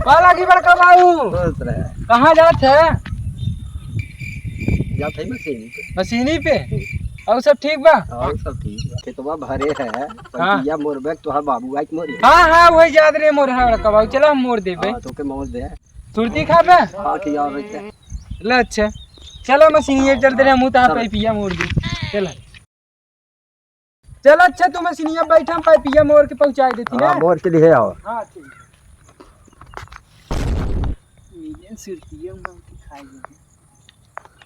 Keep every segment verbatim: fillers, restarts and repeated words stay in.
का लागी बड़का बाबू? खुश रहे। कहाँ जात है? जात है मशीनी पे। मशीनी पे? और सब ठीक बा? और सब ठीक बा। खेतवा भरे है। हाँ। पिया मोर बैग तोहार बाबू आई मोर। हाँ, हाँ, वही जात रहे मोर है बड़का बाबू। चला हम मोर देबे। हाँ, तोके मोर दे। सुरती खाबे? हाँ, ठीक है, ठीक है। ले अच्छा। चला मशीनिया चलते रहे, मुँह तहा चल। पाइपिया मोर दी। चला। चल अच्छा, तू मशीनिया बैठा, हम पाइपिया मोर के पहुँचाई देती हाँ, ना। मोर के लिए आओ। हाँ, ठीक। मिलियन सुरतिया मार के खाई देबे।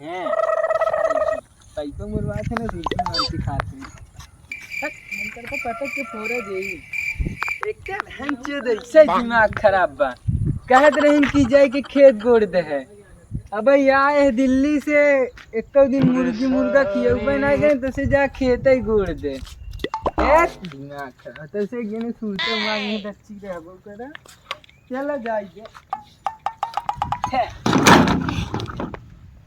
हैं? पाइपा मोर बात है ना, सुरती मार के खाते हैं। हट, मन करता पटक के फोड़ा देई। एक हंचे दे, से दिमाग खराब बा। कहत रहिन कि जाए के खेत गोड़ दे है। अबे आए है दिल्ली से, एको दिन मुर्गी मुर्गा खियौबे ना गए, तो से जा खेते ही गोड़ दे। ए, दिमाग खराब। तो से गेने सूते मांगे दच्ची रहबो करा। चला जाइए। हे।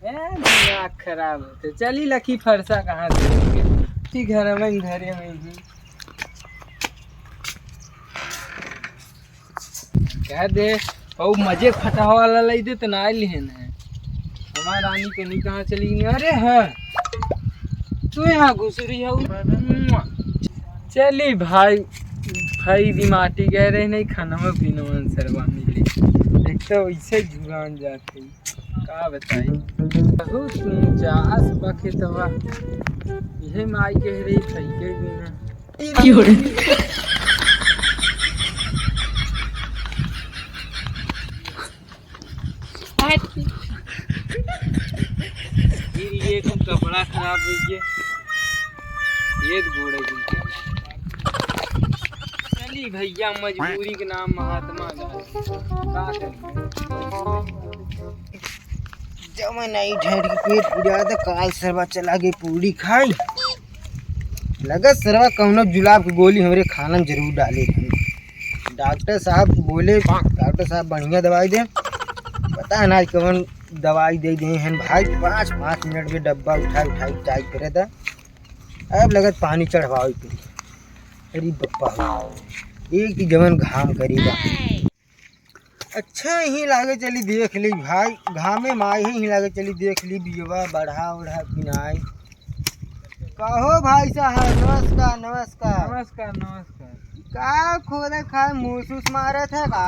ए, दिमाग खराब होते। चली लखी फरसा कहाँ से लेंगे? ठीक घर में, घरे में ही। कह दे, ओ मजे फटावा वाला लाई दे तो ना लिहन है। हमार रानी कहीं कहाँ चली गई? अरे हाँ, तू यहाँ घुस रही हो। चली भाई, भाई भी माटी गए रहे नहीं, खाना में पीना में सरवा मिली। एक तो ऐसे जुगान जाते, का बताई, बहुत ऊंचा आस बा खेतवा। यही माई कह रही थई के बिना। फिर ये कुल कपड़ा खराब हो गया। ये घोड़े की चली भैया, मजबूरी के नाम महात्मा गांधी। का करी? जब मैं नहीं ढेर के पेट पूरा था, काल सरवा चला गई पूरी खाई। लगा सरवा कौनो जुलाब की गोली हमरे खाना में जरूर डाले थे। डॉक्टर साहब बोले, डॉक्टर साहब बढ़िया दवाई दे। पता है ना कौन दवाई दे दे हैं भाई, पाँच, पाँच मिनट के डब्बा उठाई, उठाई, उठाई करे था। अब लगत पानी चढ़वावे के। अरे बप्पा हो, एक ही जवन घाम करी बा। अच्छा, यहीं लागे चली देख ली भाई, घामे में आई ही, यहीं लागे चली देख ली बियवा बढ़ा उढ़ा कि नाई। कहो भाई साहब, नमस्कार, नमस्कार। नमस्कार, नमस्कार। का खोदे खाए मूस उस मारत है का?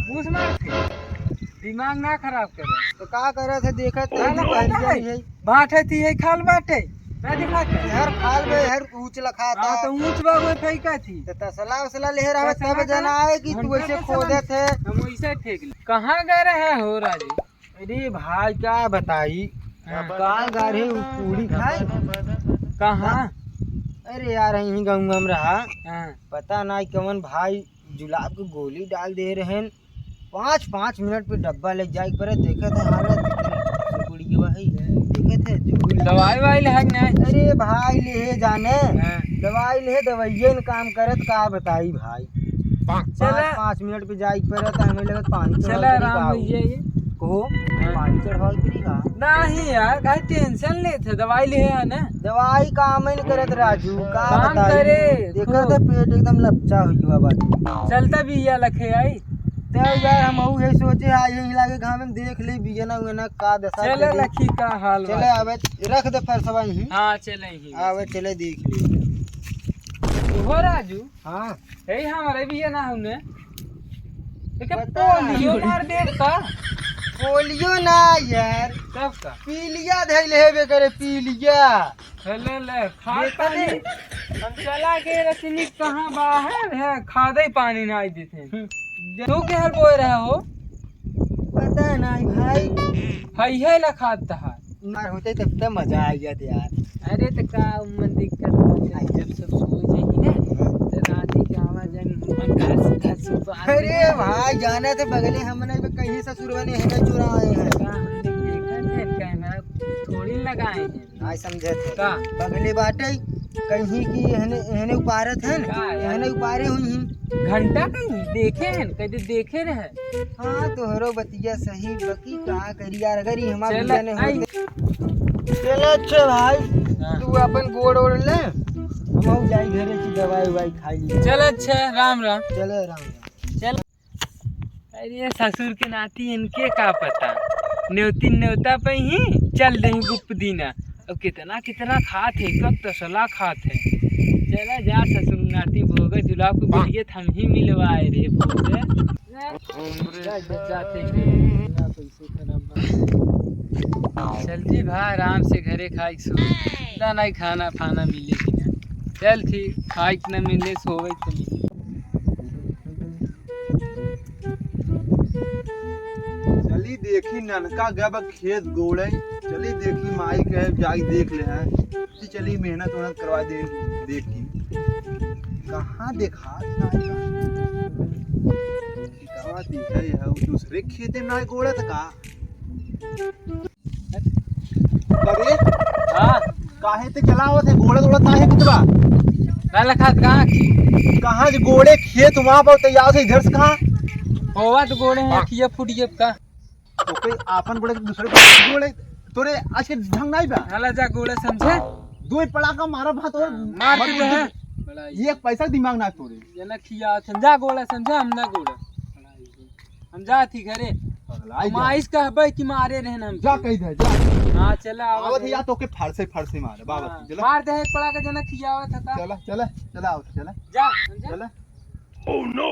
मूस मारत है? दिमाग ना खराब करे। तो का करत है, देखत है ना, कि ना, पहले ना, ही है। बाटे थी है, खाल बाटे। ना दिखा के। हर खाल में हर ऊंच लखात हाँ, है। तो ऊंच बा, वो फेंका थी। तो तसला उसला ले रहा, तसला तब का? जना है कि तू घंटा ऐसे का खोदे समान। थे। हम वैसे फेंक ले। कहाँ गए रहे हो राजू? अरे भाई, का बताई? हाँ। काल गए रहे उ पूरी खाए। कहाँ? अरे यार, यहीं गाँव में रहा। हाँ। पता ना कौन भाई जुलाब के गोली डाल दे रहे हैं। पाँच, पाँच मिनट पे डब्बा ले जाए पर देखे थे हालत, कुड़ी के भाई, देखे थे जो दवाई वाई ले है कि नहीं? अरे भाई, ले जाने। हाँ। दवाई ले, दवाइये न काम करत, का बताई भाई। पाँच, चला। पाँच मिनट पे जाए पर तो हमें लगत पानी चढ़ा चला के राम निकाल। भैया, ये। को हाँ। पानी चढ़ाओ के नहीं कहा। नहीं यार, काहे टेंशन लेत है, दवाई ले है ना। दवाई काम ही नहीं करत राजू, का काम बताई? करे, देखा खूब। तो पेट एकदम लपचा हुई हुआ बात। चलता भी या लखे आई। तो यार हम अहू यही सोचे, आ यही लागे घाम में देख ले बियना उयना का दशा चले करे। लखी का हाल चले बा। आवे, रख दे फरसवा यहीं। हाँ, चले ही। आवे, चले देख ले। हो राजू। हाँ। हे हमारे भी ये ना हमने। देखे पता पोलियो नहीं। मार देब का? पोलियो ना यार। तब का? पीलिया धइले हेबे करे, पीलिया। ले, ले, खाद देखा पानी। नहीं। हम चला के रतनी कहाँ बाहर है, खादे पानी ना आई देते। हम्म। तू के हर बोए रहा हो? पता नहीं भाई। हई है ला खाद तहार। मार होते तब तो मजा आ गया था यार। अरे तो का मन दिक्कत बा, जब सब सो जाई ना, तो रात के आवाज आई, मुंह में घस घस बात अरे ना। भाई, जाने तो बगले हमने भी कहीं ससुर वाले हैं, चुरा आए हैं। का हमने देखा थे, कैमरा थोड़ी लगाए हैं। नहीं समझे थे। का? बगले बाटे, कहीं की एहने, एहने उपारत है ना, का यार? एहने उपारे हुई हैं। घंटा कहीं देखे हैं, कहीं देखे रहे। हाँ, तोहरो बतिया सही, बाकी का करी यार, अगर ये हमार चल, भैया ने आई। होते। चल अच्छे भाई, हाँ। तू अपन गोड़ ओढ़ ले, हम जाई घरे की दवाई उवाई खाई ले। चल अच्छे, राम राम। चले राम राम। चल। अरे ससुर के नाती इनके का पता, नेवती नेवता पे ही चल रही गुप दीना। अब कितना कितना खात है, कब तसला खात है। चला जा ससुर नाती भोगे जुलाब को बिलियत हम ही मिलवाए रे भोगे। जा, जा, जाते हैं। चल जी भा आराम से घरे खाई सो। पता नहीं खाना फाना मिले कि ना। चल ठीक, खाई के ना मिले, सोवे के मिले। चली देखी ननका गब खेत गोड़े, चली देखी माई के जाई देख ले हैं। चली मेहनत वेहनत करवा दे, देखी कहाँ देखा। कहाँ दिखे है, वो दूसरे खेते में ना गोड़त का। अरे हाँ। काहे ते चलावत है, गोड़त गोड़त काहे कुतबा? ना लखात कहाँ की? कहाँ जे गोड़े खेत वहाँ पर तैयार से इधर से कहाँ? होवा तो गोड़े हैं, किया फुट ये का? तो कोई आपन गोड़े के दूसरे को गोड़े, तोरे आज के ढंग नहीं बा। हला जा गोड़े समझे? दो ही पड़ाका मारा भात और मार मार दे दे। है। ये एक पैसा दिमाग ना तोरे। ये ना खिया समझा गोड़े समझा, हम ना गोड़े। हम जात ही घरे। पगलाई हम जा। आइस कहबे कि मारे रहन हम। जा कही दे, जा। हाँ, चला, आवत आवत है है। या तो के फारसे, फारसे मारे, बाबा, हाँ, चला। मार दे, एक पड़ा के जना खियावत है ता। चला, चला, चला, आवत, चला। जा, समझे? चला। Oh no!